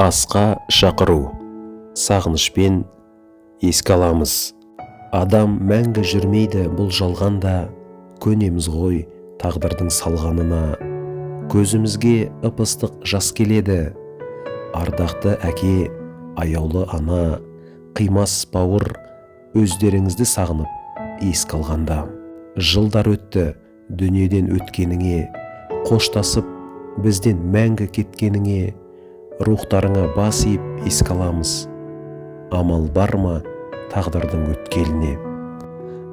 Асқа шақыру. Сағынышпен еске аламыз. Адам мәңгі жүрмейді бұл жалғанда, көнеміз ғой тағдырдың салғанына. Көзімізге ып-ыстық жас келеді. Ардақты әке, аяулы ана, қимас бауыр, өздеріңізді сағынып еске алғанда. Жылдар өтті дүниеден өткеніңе, қоштасып бізден мәңгі кеткеніңе, рухтарыңа бас иіп еске аламыз. Амал бар ма тағдырдың өткеліне?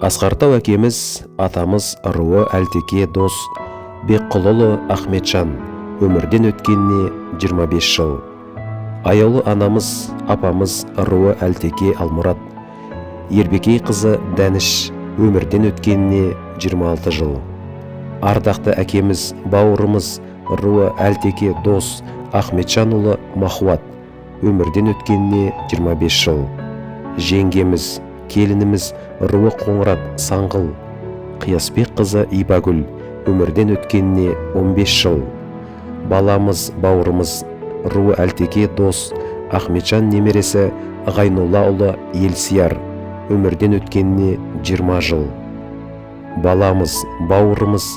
Асқар тау әкеміз, атамыз руы Әлтеке дос Бекқұлұлы Ахметжан өмірден өткеніне 25 жыл. Аяулы анамыз, апамыз руы Әлтеке Алмұрат Ербекей қызы Дәніш өмірден өткеніне 26 жыл. Ардақты әкеміз, бауырымыз руы Әлтеке дос Ахметжанұлы Махуат өмірден өткеніне 25 жыл. Жеңгеміз, келініміз руы Қоңырат Саңғыл Қиясбек қызы Ибагүл өмірден өткеніне 15 жыл. Баламыз, бауырымыз руы Әлтеке дос Ахметжан немересі Ғайноллаұлы Елсияр өмірден өткеніне 20 жыл. Баламыз, бауырымыз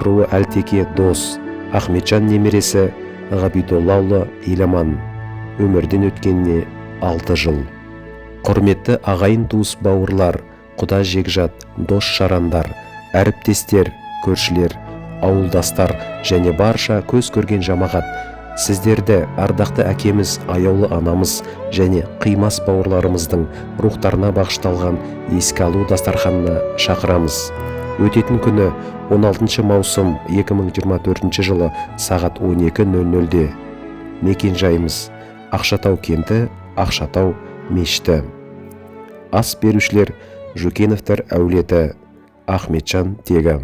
руы Әлтеке дос Ахметжан немересі Ғабидоллаұлы Еламан өмірден өткеніне 6 жыл. Құрметті ағайын туыс бауырлар, құда жекжат, дос жарандар, әріптестер, көршілер, ауылдастар және барша көз көрген жамағат, сіздерді ардақты әкеміз, аяулы анамыз және қимас бауырларымыздың рухтарына бағышталған еске алу дастарханына шақырамыз. Өтетін күні 16 маусым 2024 жылы сағат 12:00-де. Мекен жайымыз Ақшатау кенті, Ақшатау мешіті. Ас берушілер Жукеновтар әулеті, Ахметжан тегі.